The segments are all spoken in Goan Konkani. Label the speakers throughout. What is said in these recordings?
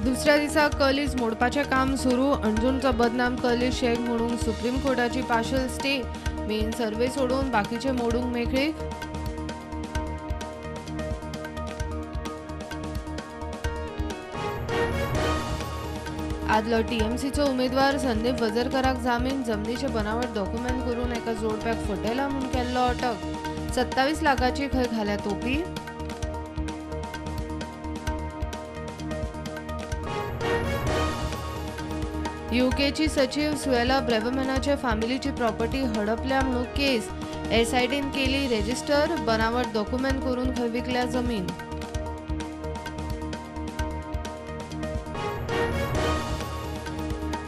Speaker 1: दुसऱ्या दिसा कर्लीज मोडपाचें काम सुरू. अंजुणचो बदनाम कर्लीज शेक म्हणून सुप्रीम कोर्टाची पार्शल स्टे. मेन सर्वे सोडून बाकीचे मोडूंक मेकळीक. आदलो टीएमसीचो उमेदवार संदीप वझरकराक जामीन. जमनीचे बनावट डॉक्युमेंट करून एका जोडप्याक फटयला म्हूण केल्लो अटक. 27 लाखाची खंय घाल्या तोपी. युकेची सचीव सुएला ब्रेवमॅनाच्या फॅमिलीची प्रॉपर्टी हडपल्या म्हणून केस. एसआयटीन केली रेजिस्टर. बनावट डॉक्युमेंट करून खंय विकल्या जमीन.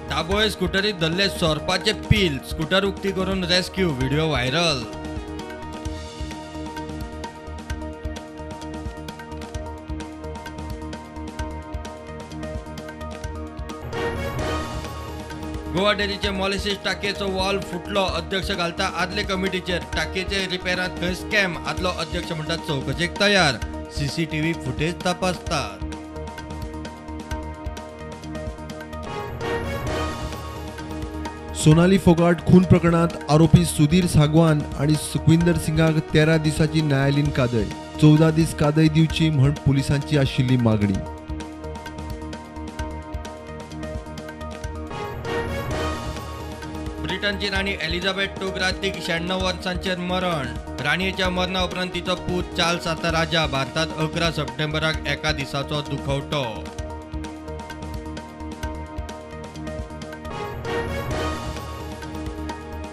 Speaker 2: दाबोळे स्कुटरीत धरले सोरपाचे पील. स्कुटर उक्ती करून रेस्क्यू, व्हिडिओ व्हायरल. गोवा डेरीचे मॉलिसीस टाकयेचो वॉल फुटलो. अध्यक्ष घालता आदले कमिटीचेर. टाकयेचे रिपेरांत खंय स्कॅम. आदलो अध्यक्ष म्हणटा चवकशेक तयार. सीसीटीव्ही फुटेज तपासतात.
Speaker 3: सोनाली फोगाट खून प्रकरणात आरोपी सुधीर सागवान आणि सुखविंदर सिंगाक 13 दिसाची न्यायालयीन कादय. 14 दीस कादय दिवची म्हण पुलिसांची आशिल्ली मागणी.
Speaker 2: ब्रिटनची राणी एलिझाबेथ 2 रातीक 96 वर्सांचेर मरण. राणयेच्या मरणा उपरांत तिचो पूत चार्ल्स आतां राजा. भारतात 11 सप्टेंबराक एका दिसाचो दुखवटो.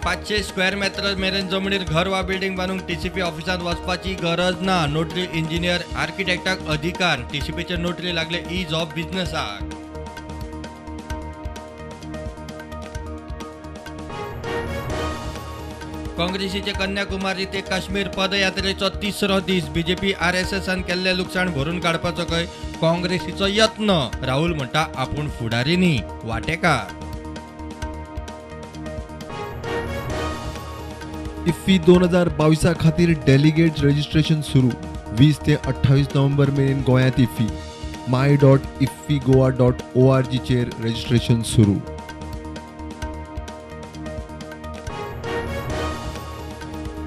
Speaker 2: पांचशे स्क्वेअर मेटर मेरेन जमनीर घर वा बिल्डिंग बांदूंक टीसीपी ऑफिसांत वचपाची गरज ना. नोटरी इंजिनियर आर्किटेक्टाक अधिकार. टीसीपीचे नोटरी लागले is of बिझनेसाक. काँग्रेसीचे कन्याकुमारी ते काश्मीर पदयात्रेचो तिसरो दीस. बीजेपी आरएसएसान केल्लें लुकसाण भरून काडपाचो खंय काँग्रेसीचो यत्न. राहुल म्हणटा आपूण फुडारी न्ही, वाटेकार.
Speaker 3: इफ्फी 2022 खातीर डेलिगेट रजिस्ट्रेशन सुरू. 20 ते 28 नोव्हेंबर मेरेन गोंयांत इफ्फी. my.iffygoa.org चेर रजिस्ट्रेशन सुरू.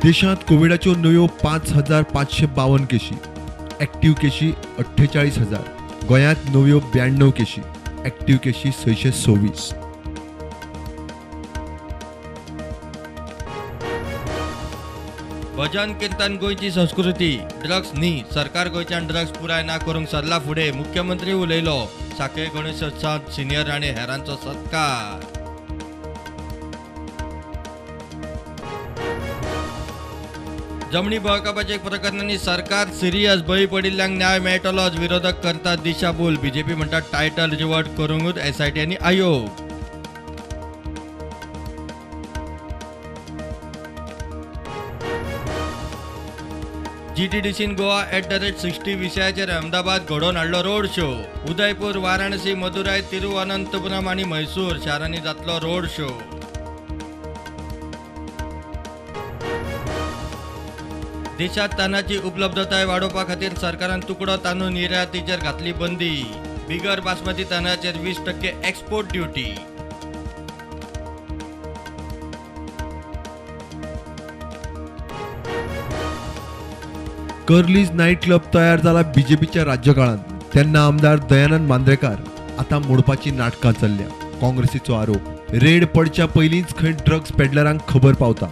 Speaker 3: देशांत कोविडाच्यो नव्यो 5552 केशी. एक्टिव्ह केशी 48,000. गोंयांत नव्यो 92 केशी. एक्टिव्ह केशी 626.
Speaker 2: भजन कीर्तन गोंयची संस्कृती, ड्रग्स न्ही. सरकार गोंयच्यान ड्रग्स पुराय ना करूंक सरला फुडें. मुख्यमंत्री उलयलो. साखळे गणेशोत्सवांत सिनियर आनी हेरांचो सत्कार. जमनी बळकावपाच्या प्रकरणांनी सरकार सिरियस. बळी पडिल्ल्यांक न्याय मेळटलोच. विरोधक करतात दिशाभूल. बीजेपी म्हणटा टायटल रिवर्ट करूंकूच एसआयटी आनी आयोग. जीटीडीसीन गोवा @60 विशयाचेर अहमदाबाद घडोवन हाडलो रोड शो. उदयपूर, वाराणसी, मदुराय, तिरुअनंतपुरम आनी म्हैसूर शारांनी जातलो रोड शो. देशात तांदळाची उपलब्धताय वाडोवपा खातीर सरकारान तुकडो तांदूळ निर्यातीचेर घातली बंदी. बिगर बासमती तांदळाचेर 20% export duty.
Speaker 3: Curlies night club तयार जाला बीजेपीच्या राज्यकाळांत. तेन्ना आमदार दयानंद मांद्रेकार आतां मोडपाची नाटकां चल्ल्या. काँग्रेसीचो आरोप. रेड पडच्या पयलींच खंय ड्रग्स पेडलरांक खबर पावता.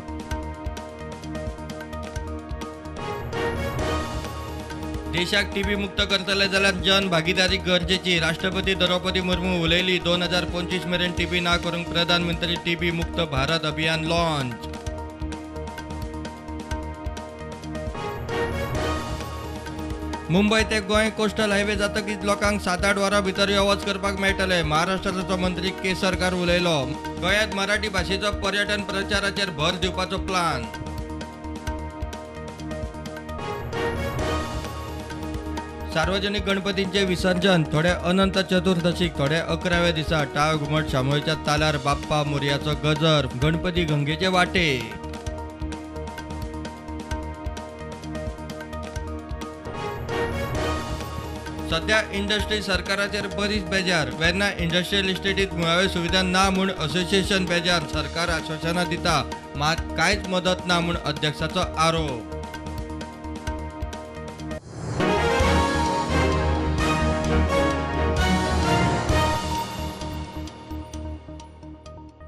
Speaker 2: देशाक टीबी मुक्त करतले जाल्यार जन भागीदारी गरजेची. राष्ट्रपती द्रौपदी मुर्मू उलयली. 2025 मेरेन टीबी ना करूंक प्रधानमंत्री टीबी मुक्त भारत अभियान लॉन्च. मुंबय ते गोंय कोस्टल हायवे जातकीच लोकांक 7-8 वरां भितर यो वच करपाक मेळटले. महाराष्ट्राचो मंत्री केसरकार उलयलो. गोंयांत मराठी भाशेचो पर्यटन प्रचाराचेर भर दिवपाचो प्लान. सार्वजनिक गणपतींचे विसर्जन थोडे अनंत चतुर्दशीक, थोडे 11व्या दिसा. टाळ घुमट शामोळच्या तालार बाप्पा मोरयाचो गजर. गणपती गंगेचे वाटे. सध्या इंडस्ट्री सरकाराचेर बरीच बेजार. वेर्ना इंडस्ट्रियल इस्टेटीत मुळाव्यो सुविधा ना म्हूण असोसिएशन बेजार. सरकार आश्वासनां दिता मात कांयच मदत ना म्हूण अध्यक्षाचो आरोप.